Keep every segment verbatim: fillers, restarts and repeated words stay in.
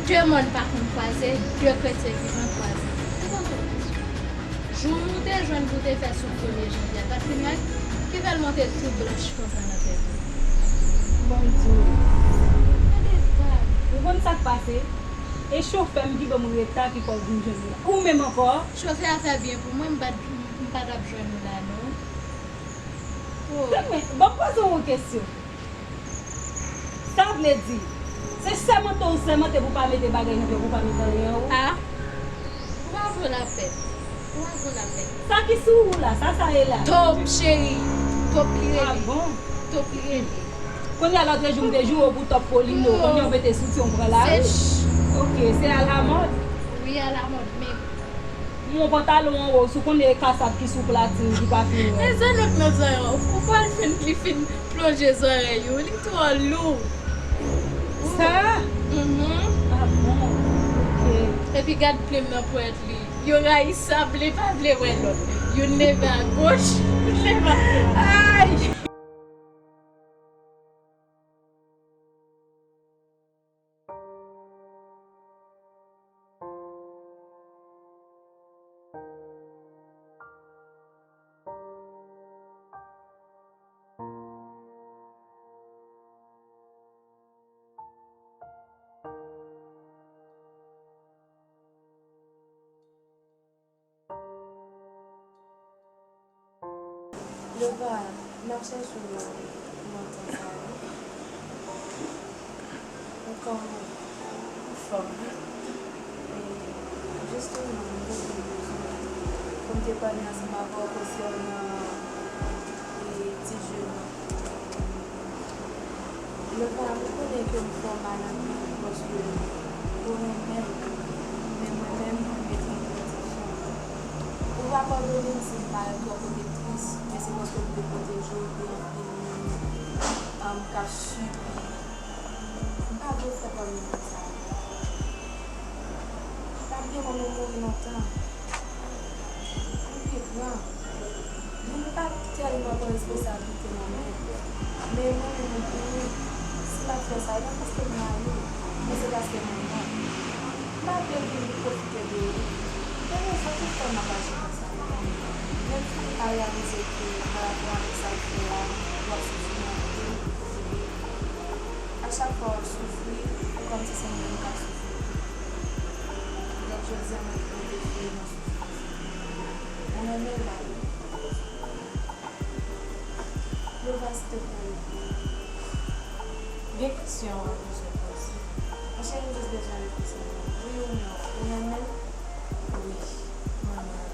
De mòn pa konn kwaze, de kretyen vivan kwaze. Se pa yon kesyon. Jou w te jwenn pou w te fè sou premye janvye a, pa t fin rèd? Ki fè l monte tou blanch konsa nan tèt ou? Bon, m di w. Gade vag. Ou konn sa k pase? E chofè m ki ban m reta ki fè w vin jwenn mwen la. Ou menm ankò? Chofè a fè byen pou mwen, m pa t, m pa t ap jwenn ou la, non. Oh. Tann mwen, ban m poze w yon kesyon. Sa vle di, se sèmante ou sèmante pou pa mete bagay nan pye w, pou pa mete anyen nan ou? Ah, ou pa vo lapèn. Ou pa vo lapèn. Sa ki sou ou la, sa sa ye la? Top, cheri. Top li rele. Ah bon? Top li rele. Kounye a lòt jou m te joure w pou top Polino. Kounye a w mete soutyen w pran lari. Se ch- Ok, se alamòd. Wi, alamòd, men Yon pantalon anwo, si w konnen e kasad ki sou platin ki pa fin rèd. E zanòt nan zòrèy w, ou kwè l fin, li fin plonje zòrèy ou, li twò lou. Sa? Mhm. Ah bon? Ok. Epi gad plim nan pwent li. Yo rayisab, li pa vle wè lòt. Youn leve agoch, youn leve adwat. Ay! Lova, m ap chèche w lontan sa wi. Ou kòman? Anfòm wi. E, jisteman, m te vin bezwen pou m te pale ansanm avè w konsènan, e, ti jèn nan. Lova, m konnen ke m fè w mal anpil paske ou renmen m, men mwen menm, mwen mete m pwoteksyon. Ou va padone m si m parèt twò pwotektris, men se paske m vle pwoteje w de anpil moun, um, k ap sibi. M pa vle w fè kòm yon moun sa. Ou p ap gen moun ou mouri lontan. Ou pi gran. Li pa tèlman pran responsablite nan men l. Men mwen menm tou, si l ap fè sa, e pa paske m rayi l, men se paske m renmen l. M pa vle vin pwofite de ou. Gen rezon ki fè m ap aji konsa. Menm si m pa reyalize ke parapò avèk sa l fè a, w ap soufri anpil. A chak fwa w ap soufri, e kòmsi se mwen menm k ap soufri tou. Donk, jodi a, mwen pran defile nan soufrans. Ou renmen l la wi. Lova, silteplè, reponn mwen. Gen kesyon mwen bezwen poze. Monchè, m jis bezwen reponn sèlman. Wi ou non, ou renmen l? Wi, m renmen l.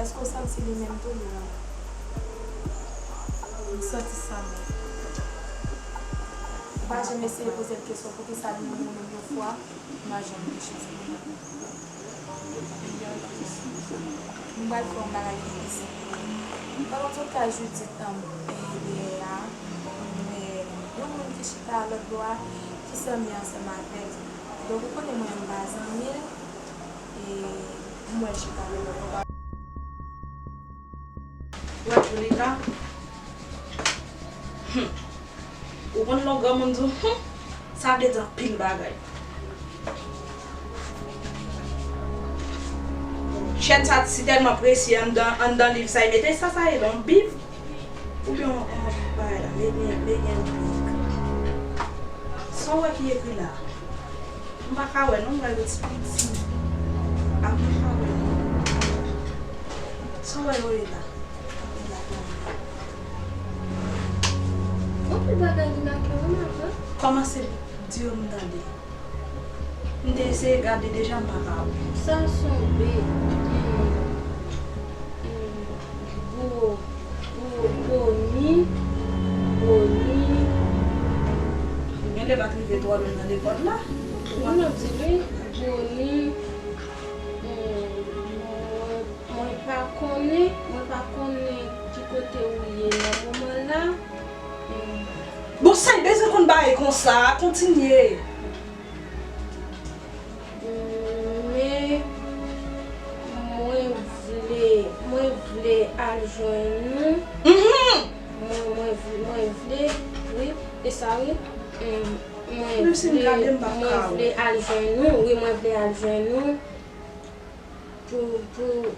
Èske w santi li menm tou, li renmen w? M santi sa menm. Ou pa janm eseye poze l kesyon poukisa l renmen w menm yon fwa? M pa janm reflechi sou sa. M pral fè yon bagay ki plis enpòtan. Antouka, Judith, um, e, dèyè a, m wè yon moun ki chita lòt bò a, ki sanble ansanm avè l. Donk, ou konnen mwen, m pa zanmi l, e m wè l chita lòt bò a. Ou wè Julita? Hum. Ou konn lè yon granmoun di w, hum, sa vle di anpil bagay. Chèn sa si tèlman presye anndan, anndan liv sa, e mete sa, sa ye la, yon bib? Oubyen yon, yon bagay la, men gen, men gen yon bib. Sa w wè ki ekri la? M pa ka wè non, m wè yo ti piti. A m pa ka wè non. Sa w wè yo ye la? Anpil bagay li make wi, matant. Kòmanse di yo m tande. M te eseye gade deja, m pa ka wè. Sa se yon B. Hmm. Hmm. Bo, bo, Boni, Boni. Gen lè pa t rive twò lwen nan lekòl la. Wi, m ap di wi. Boni. Hmm. Mwen, mwen pa konnen, mwen pa konnen ki kote ou ye nan moman la. Hmm. Bon, sa y bezwen konn bagay konsa, kontinye. Men mwen vle, mwen vle al jwenn ou. Mhm. Mwen, mwen vle, mwen vle, wi, e sa wi. Em, Mwen vle, mwen vle al jwenn ou, wi, mwen vle al jwenn ou. Pou, pou,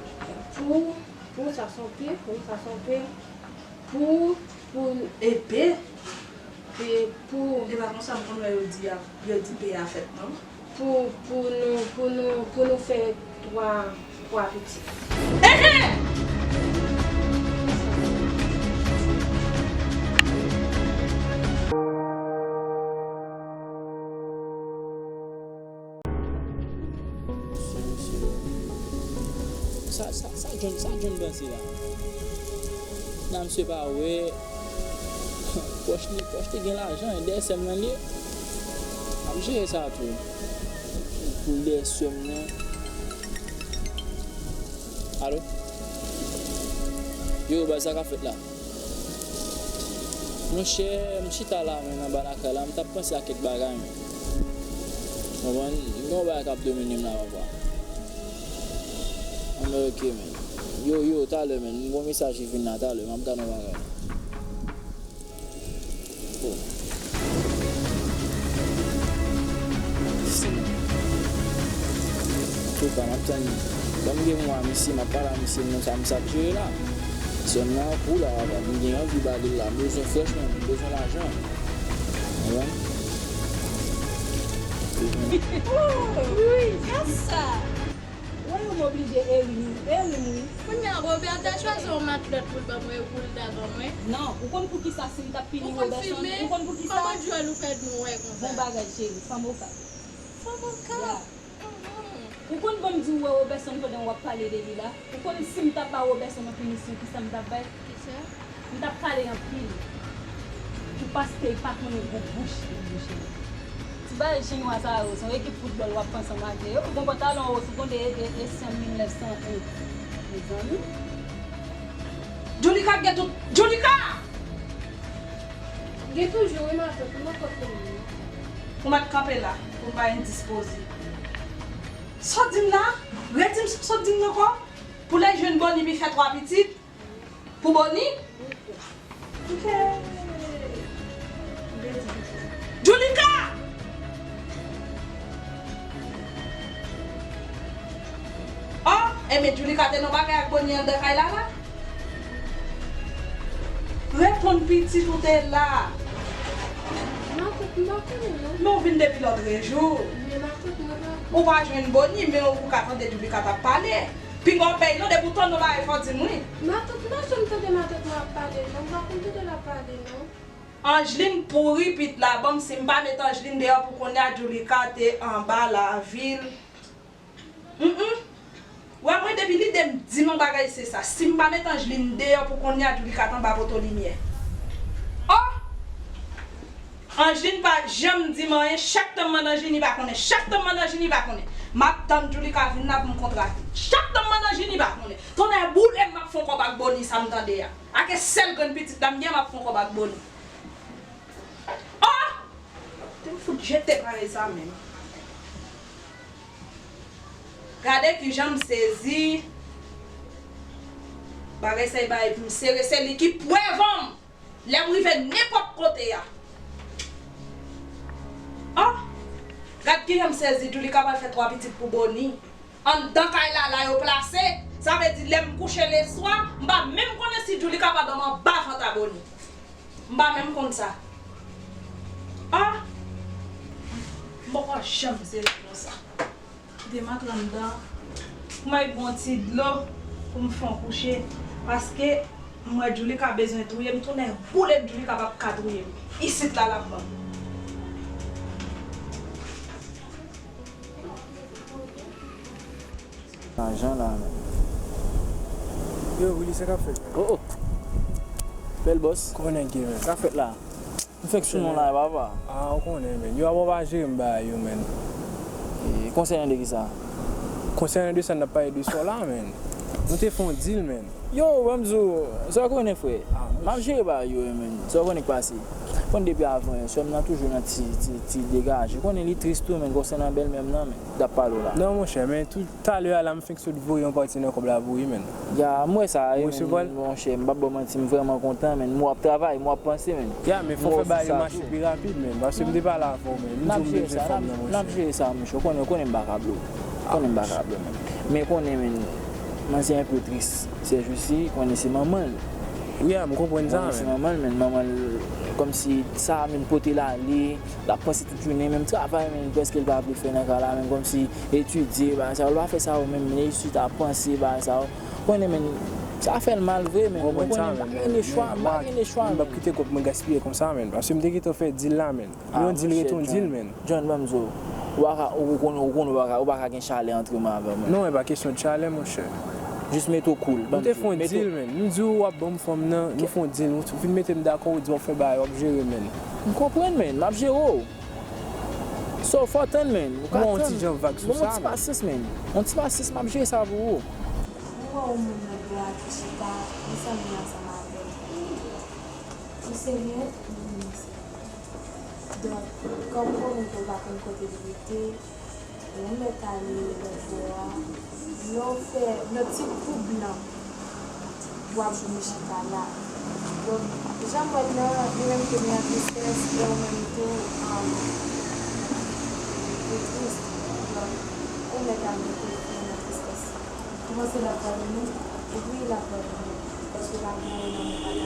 pou, pou, sa se yon pye, wi, sa se yon pye. Pou, pou, epe. Pe, pou. E pa konsa m konn wè yo di a, yo di pe a fèt, non? Pou, pou nou, pou nou, pou nou fè twa, twa pitit. Enhen! Sa, sa, sa John, sa John panse la? Nan misye pa wè pòch li, pòch li gen lajan, e dèyè sè m nan li ye. M ap jere sa tou. Pou dèyè sè m nan. Alo? Yo, baz, sa k ap fèt la? Monchè, m chita la menm anba lakay la, m t ap panse a kèk bagay menm. Konprann? M gen yon bagay k ap domine m la, papa. Anben, oke, menm. Yo, yo, talè, menm. M gen yon mesaj ki vin la, talè. M ap gade yon bagay. Bon. Antouka, m ap tann. Ban m gen mwa misye, m ap pale a misye, m konn sa misye ap jere la. Sè m nan an kou la, papa. M gen anvi ba li l la. M bezwen, franchman, m bezwen lajan. Ou konprann? Wi, sa. Wè yo m oblije eri m, eri m wi. Kounye a, Robert ta chwazi yon matlòt pou l ban mwen, pou l ta ban mwen. Non, ou konn poukisa si m t ap pini Robertson, ou konn poukisa? Kòman djòl ou fè nou wè konsa? Bon bagay, cheri, fanm okap. Fanm okap? Ya. Mhm. Ou konn ban m di w wè Robertson pandan w ap pale de li la? Ou konn si m t ap ba Robertson yon pinisyon, kisa m t ap bay? Kisa? M t ap pale anpil. Pou paske l pa konnen gwo bouch li bouche. Ti bagay chinwa sa yo, se yon ekip foutbòl w ap fè ansanm ak yo. Yo gon bon talan, ou sou konte e, e, e sèm mil nèf san en. Mezanmi. Julika gen tout. Julika! Gen toujou, wi, matant, m nan kot li menm. Ou mèt kanpe la, pou m pa endispoze. Sa w di m la? Redi m sa w sot di m nan ankò? Pou l al jwenn Boni, pou l fè twa pitit? Pou Boni? Ok. Julika! Oh, enben Julika te nan bagay ak Boni anndan kay la la? Reponn pitit, ou te la. Matant, m pa konnen non. Men w vin depi lòtrejou. Men matant, mwen pa. Ou pa jwenn Boni, men ou ka tande Julika t ap pale. Pinga w pèy non, depi w tande yon bagay fò w di m wi. Matant, m pa janm tande matant mwen ap pale non, m pa konn tande l ap pale non. Angeline pouri pit la, ban m, si m pa met Angeline deyò pou kounye a, Julika te anba lavil. Hum, hum. Wè mwen, depi lide m di m yon bagay se sa, si m pa met Angeline deyò pou kounye a, Julika t anba poto limyè. Oh! Angeline pa janm di m anyen, chak tan m mande Angeline li pa konnen, chak tan m mande Angeline li pa konnen. M ap tann Julika vin la pou m kontrate. Chak tan m mande Angeline li pa konnen. Tonnè boule m, m ap fè yon kòb ak Boni sa m tande a. Ak e sèl grenn pitit la m gen, m ap fè yon kòb ak Boni. Oh! Te m fout jete parèy sa menm. Gade kijan m sezi. Bagay sa e bay pou m sere, se li ki pwèvan m. Lè m rive nenpòt kote a. Oh! Gad kijan m sezi, Julika pral fè twa pitit pou Boni. Anndan kay la, la yo plase. Sa vle di lè m kouche leswa, m pa menm konnen si Julika pa dòmi anba vant a Boni. M pa menm konn sa. Ah! M poko janm sezi konsa. Kite m antre anndan. Pou m al pran ti dlo pou m fè yon kouche. Paske m wè Julika bezwen touye m, tonnè boule m, Julika p ap ka touye m. Isit la l ap ban m. Lajan la menm. Yo, Willy, sa k ap fèt? Oh, oh. Bèl bòs. Kòman nèg ye, menm? Sa k ap fèt la? M fèk sou non la, papa. Ah, ou konnen, menm. Yo, apa w pa jere m bagay yo, menm. E konsènan de kisa? Konsènan de sa n ap pale de swa la, menm. Nou te fè yon deal, menm. Yo, ban m di w, sa w konnen, frè. M ap jere bagay yo, menm. Sa w konnen k pase. Konn depi avan, sè m nan toujou nan ti, ti, ti degaje. Konnen li tris tou, men konsènan bèlmè m nan, men, t ap pale w la. Non, monchè, men tou, talè a la, m fenk sot voye yon pati nan kòb la pou li, men. Ya, m wè sa, wi, men, monchè, m p ap ba w manti, m vrèman kontan, men. M wè w ap travay, m wè w ap panse, men. Ya, men fò fè bagay yo mache pi rapid, men. Paske m te pale avè w, men. M di w m bezwen fanm nan, monchè. N ap jere sa, monchè. Konnen, konnen m pa ka blo. Konnen m pa ka blo, men. Men konnen, men, manzè enpe tris. Sèjousi, konnen se manman l. Wi, a, m konprann sa, men. Konnen se manman l, men manman l, kòmsi sa, men pote l ale, l ap panse tout jounen, menm travay, men prèske l pa vle fè nan kay la, men kòmsi etidye, bagay sa yo, l pa fè sa yo, men, men li chita panse, bagay sa yo. Konnen, men, sa fè l mal vre, men. M konprann sa, men. M pa gen lechwa, m pa gen lechwa, men. M p ap kite kòb mwen gaspiye konsa, men. Paske m te gentan fè dil la, men. Yon dil rete yon dil, men. John, ban m di w, ou pa ka, ou konn, ou konn, ou pa ka, ou pa ka gen chalè antre mwen avè w, men. Non, e pa kesyon de chalè, monchè. Jis mete w cool, ban m di w. Nou te fè yon dil, men. M di w w ap ban m fanm nan, nou fè yon dil, ou fin mete m dakò, ou di w ap fè bagay, w ap jere, men. M konprann, men, m ap jere w. So, fò w tann, men. Ou ka tann. Bon, yon ti jan vag sou sa, men. Yon ti pasyans, men. Yon ti pasyans, m ap jere sa pou ou. Ou wè yon moun nan dwa ki chita, li sanble ansanm avè w. Ou serye? Wi, m serye. Donk, kòm ou konnen ke w pa konn kote l rete, lè w mèt ale lòt bò a, lè w fè nan ti koub lan, w ap jwenn li chita la. Donk, jan m wè l nan, li menm tou li nan tristès, e ou menm tou, um, ou tris. Donk, ou mèt al mete fen nan tristès sa. Ou panse l ap padone? Wi, l ap padone. Paske l ap gen yon lanmou pa l.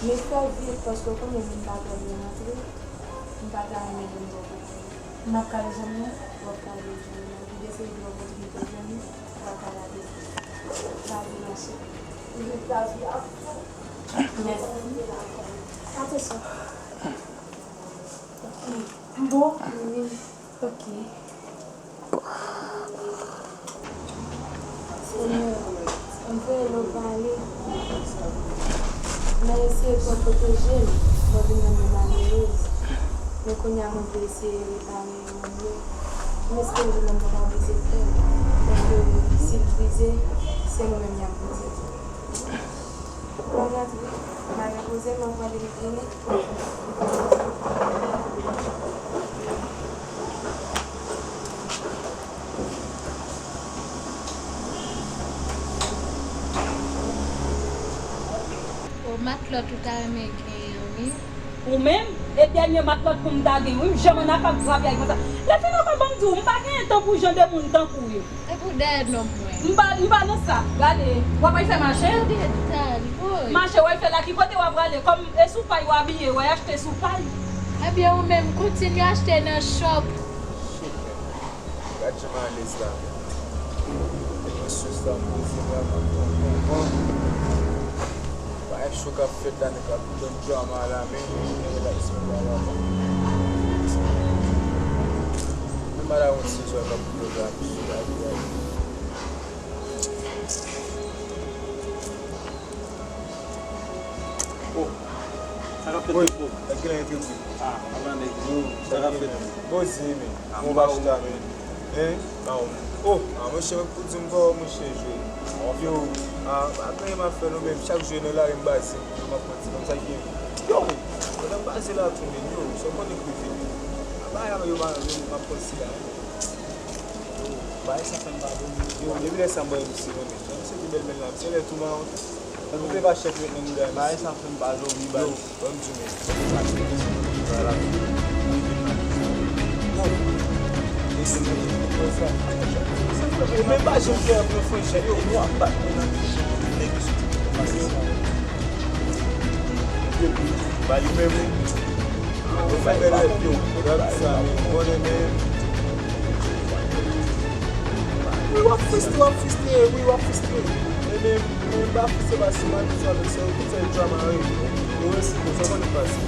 Men fè vit, paske w konnen moun pa twò byen rantre. M pa ta renmen jwenn bò kote. M ap kale janm nan? W ap kale janm nan. Vide se de opòtinite w jwenn, ou pa kale avè l. Vas-y, ma chérie. Vit, vas-y, ap. Mèsi. Atansyon. Ok. M bon? Wi. Ok. Senyè, m vle lè w pale. M eseye pran pwoteje l, mwen vin nan men malerez. Men kounye a mwen vle eseye repare erè m yo. M espere ke lòm nan pa brize kè l, paske si l brize, se mwen menm y ap brize tou. Bon, m rantre, m al repoze m, m ap pale m vini. O, matlòt ou ta renmen genyen an, wi. Ou menm? E dènye matlòt pou m ta gen, wi, m janm ann ak ak grapyay konsa. Lè fini ankò, ban m di w, m pa genyen tan pou jan de moun tankou w yo. Epi w dèyè nonm mwen. M pa, m pa nan sa. Gade, w ap al fè mache? Gade, Tali, boy. Mache w al fè la, ki kote w ap prale? Kòm e sou pay w abiye, w al achte sou pay. Ebyen, ou menm, kontinye achte nan shop. Gad jan m alèz la, men. Mwen sou sa, m poze bra m, m ap pran bon van. Bagay cho k ap fèt la, nèg la ap pran drama la, men, men relax, men bagay la. Men bagay la, yon ti zwa k ap pran drama sou la, wi, wi. Oh, sa k ap fèt, Pòpo? Nèg ki la entrepri. Ah, apa nèg yo, sa k ap fèt? Bon, zi, men. Ah, bon, m pa ou, men. Hein? Pa ou, men. Oh, ah, monchè, mwen pou di m pa ou, monchè, jwe. Yo, ah, pa gen anyen m ap fè non, men chak jou nan lari m baze, m ap pran ti fanm sa ki gen. Yo, pandan m baze la tou, men, yo, sa w konnen kote. Ah, bagay yo pa, yo, m ap pran sila, hein. Yo, bagay sa fè m pa dòmi. Yo, depi lè sa m wè misye, non, men. Jan misye te bèl, men la, misye lè tou mawon. Ou vle pa chèf met nan mouda misye. Bagay sa fè m pa dòmi, baz. Yo, ban m di w, men. Yo. Mesye, men, men pa janm fè anpil franchise. Yo, nou ap bat mwen nan kichèn. Nèg yo soti pou pase sa. Ba yo menm, wi. Yo fè bèl rèv, yo. Gad sa, men. Bon, men. Wi, w ap fristre, w ap fristre, wi, w ap fristre. Men, men, men, m pa fristre paske m abitye avèk sa, yo tout fè drama, wi. Yo resi konsa, mwen, m pase.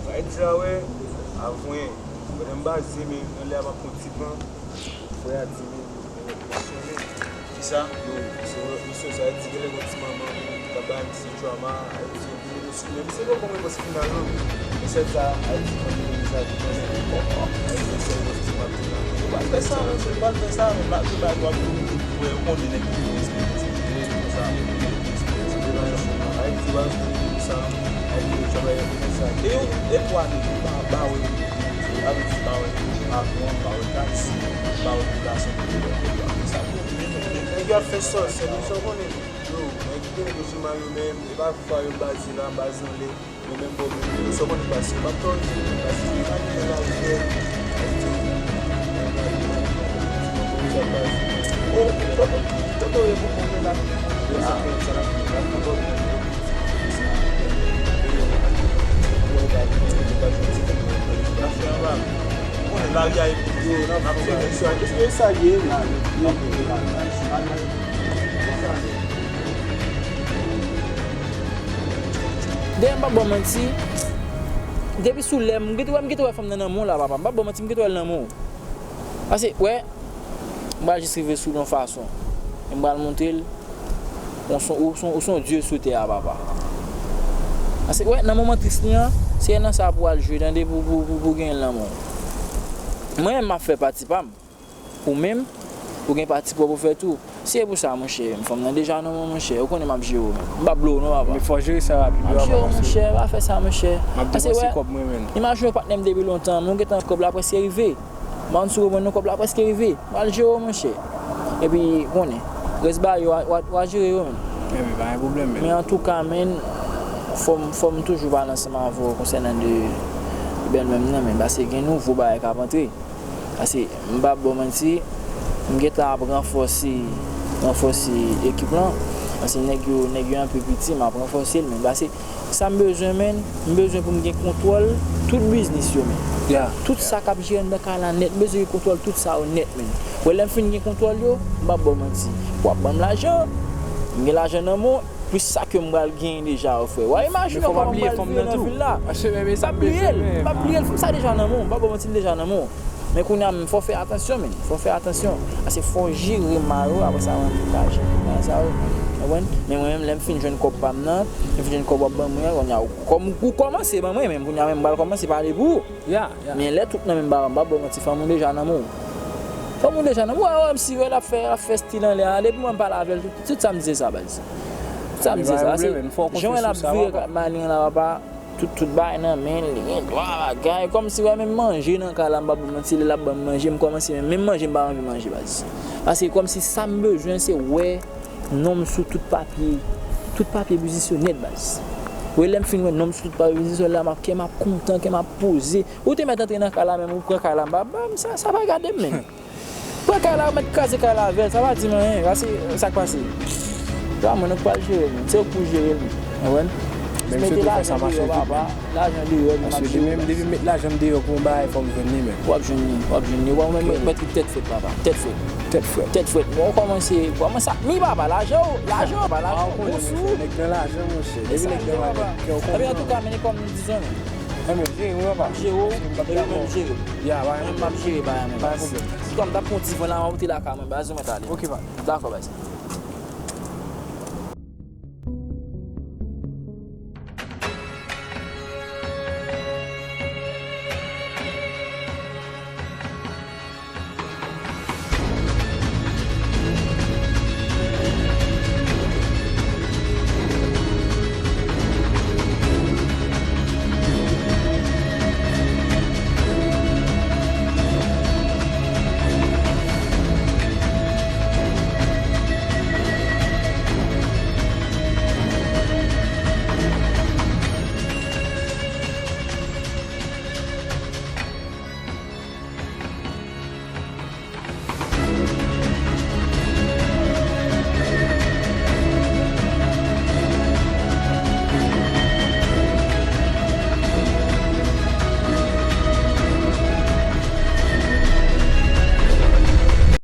Sa e di a, wè, avwen. Pandan m baze, men, nan lè a, m ap pran ti van. Frè a di, men, men, men, men, men. Kisa? Yo, se misyon sa, Ayiti genlè gon ti manman ki ka bay misye drama, Ayiti yo vini misye, men misye poko repons final non. Men sèl sa, Ayiti konn vini sa ki konnen. Ayiti sèl repons ti map di la. Yo pa fè sa, men yo pa fè sa, men pa fè bagay yo ap vini. Yo konnen nèg ki vini espere se vre, konsa. Ayiti pa vini sa, Ayiti yo travay konsa. E yo, e twa nèg yo pa, pa wè, sa vle di pa wè patwon, pa wè taksi, pa wè gason ki te lè yo ap fè sa. Nèg yo ap fè sòsye, men sa w konnen, yo, nèg ki te rejim an yo menm, e pa fwa yo baze nan, baze anlè, yo menm bò menm, yo sa w konnen pase, yo p ap tòde, pase yo pa gen lajè. Dayè, m p ap ba w manti, depi sou lè m, m gentan wè, m gentan wè fanm nan nan men w la, papa. M p ap ba w manti, m gentan wè l nan men w. Paske, wè, m pral jis rive sou l yon fason. E m pral montre l, ou se, ou se, ou se yon dye sou tè a, papa. Paske, wè, nan moman tris li an, se nan sa pou w al jwe, tande, pou, pou, pou, pou w genyen l nan men w. Mwen menm, m ap fè pati pa m. Ou menm, ou gen pati pa w pou w fè tou. Si e pou sa, monchè, fanm nan deja nan men w, monchè, ou konnen m ap jere w, menm. M p ap blow w non, papa. Men fò w jere sa rapid wi, papa, paske m ap jere w, monchè, pa fè sa, monchè. M ap depanse kòb mwen, menn. Imajine w patnè m depi lontan, nou gentan kòb la prèske rive. M pa konn si w konprann non, kòb la prèske rive. M al jere w, monchè. Epi, konnen, rès bagay yo, w a, w a, w a jere yo, menn. Ebyen, pa gen pwoblèm, menn. Men antouka, menn, fò m, fò m toujou pale ansanm avè w konsènan de, de bèlmè m nan, menn, paske gen nouvo bagay k ap antre. Paske, m p ap ba w manti, m gentan ap ranfòse, ranfòse ekip lan. Paske nèg yo, nèg yo enpe piti, m ap ranfòse l, menn. Paske, sa m bezwen, menn, m bezwen pou m gen kontwòl tout biznis yo, menn. Tout sa k ap jere anndan kay la nèt, m bezwen gen kontwòl tout sa yo nèt, menn. Wè, lè m fin gen kontwòl yo, m p ap ba w manti. W ap ban m lajan, m gen lajan nan men w, plis sa ke m pral genyen deja yo, frè. W a imajine w kòman m pral viv nan vil la. M p ap bliye l, m p ap bliye l, sa deja nan men w, m p ap ba w manti, l deja nan men w. Men kounye a, fò w fè atansyon, menn. Fò w fè atansyon. Paske fò w jere mal ou, apre sa, w ann kache bagay sa yo. Konprann? Men mwen menm, lè m fin jwenn kòb pa m nan, m fin jwenn kòb w ap ban mwen an, kounye a, ou kòm-, ou kòmanse ban mwen, men kounye a menm, m pral kòmanse pale pou ou. Men lè tout nan menm ba w, m p ap ba w manti, fanm ou deja nan men w. Fanm ou deja nan men w, w a wè m si wè l ap fè, l ap fè stil anlè a. Depi mwen m pale avè l, tout, tout sa m di se sa, baz. Tout sa m di se sa. Paske jan wè l ap vire malin la, papa. Tout, tout bagay nan men l, li gen dwa bagay. Kòmsi wè menm manje nan kay la, m p ap ba w manti, lè l ap ban m manje, m kòmanse menm, menm manje m pa anvi manje baz. Paske kòmsi sa m bezwen se wè non m sou tout papye, tout papye biznis yo nèt baz. Wè lè m fin wè non m sou tout papye biznis yo la, m ap, kè m ap kontan, kè m ap poze. Ou te mèt antre nan kay la menm, ou pran kay la, m pa, m pa, sa, sa pa gade m menm. Pran kay la, ou mèt kraze kay la avè l, sa pa di m anyen, paske sa k pase. Sa mwen, nou k pral jere l, menm. Se ou k pou jere l, menm. Ou konprann? Men misye tou fè sa mache vit, menm. Lajan deyò, menm. Paske depi, depi m met lajan m deyò pou yon bagay, fò m jwenn li, menm. W ap jwenn li, w ap jwenn li. W ap mèt, mèt tèt frèt, papa. Tèt frèt. Tèt frèt. Tèt frèt. Bon, w kòmanse, kòmanse ak mi, papa. Lajan ou, lajan ou, papa. Lajan ou, bous ou. Nèg nan lajan, monchè. Depi nèg nan lajan, kè w kontan. Ebyen, antouka, men, kòm nou di zanmi. Enben, jere mwen, papa. M ap jere w, epi menm jere m. Ya, pa gen pwoblèm. Mwen, m ap jere bagay mwen, baz. Pa gen pwoblèm. Antouka, m t ap pran yon ti van la, m ap moute lakay mwen, baz, ou mèt ale. Ok, pa. Dakò, baz.